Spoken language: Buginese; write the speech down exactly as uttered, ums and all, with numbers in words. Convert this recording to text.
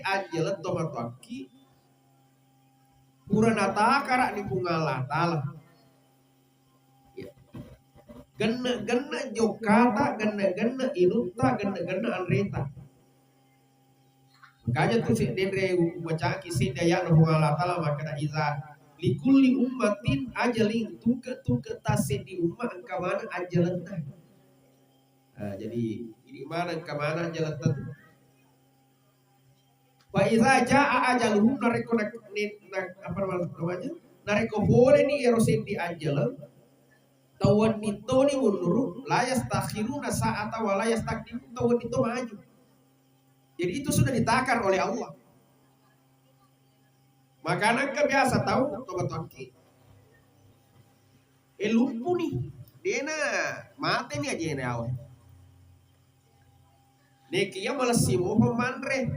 ajjaleng tomatoakki pura natakara ni Puang Allah Ta'ala. Ya. Genne-genne jokkata, genne-genne inutta, genne-genne anreta. Makanya tu si denre ubacaki seddi ayat Puang Allah Ta'ala makkeda, "Iza likulli ummatin ajalin," tungke-tungke ta seddi umma engka maneng ajjaletta. Nah, jadi ini mana engka maneng ajjaletta tu. Fa iza jaa ajaluhum, narekko na, ne, na, apa namanya? Narekko pole ni ero seddi ajjaleng, tawenni toni mundur, la yastakhiruna sa'ata wa la yastaqdimun, tawenni to maju. Jadi itu sudah ditakar oleh Allah. Makana engka biasa tau tomatoakki. E, lumpuni. Dena mate ni ajena awe. Nekia malessi mopa manre.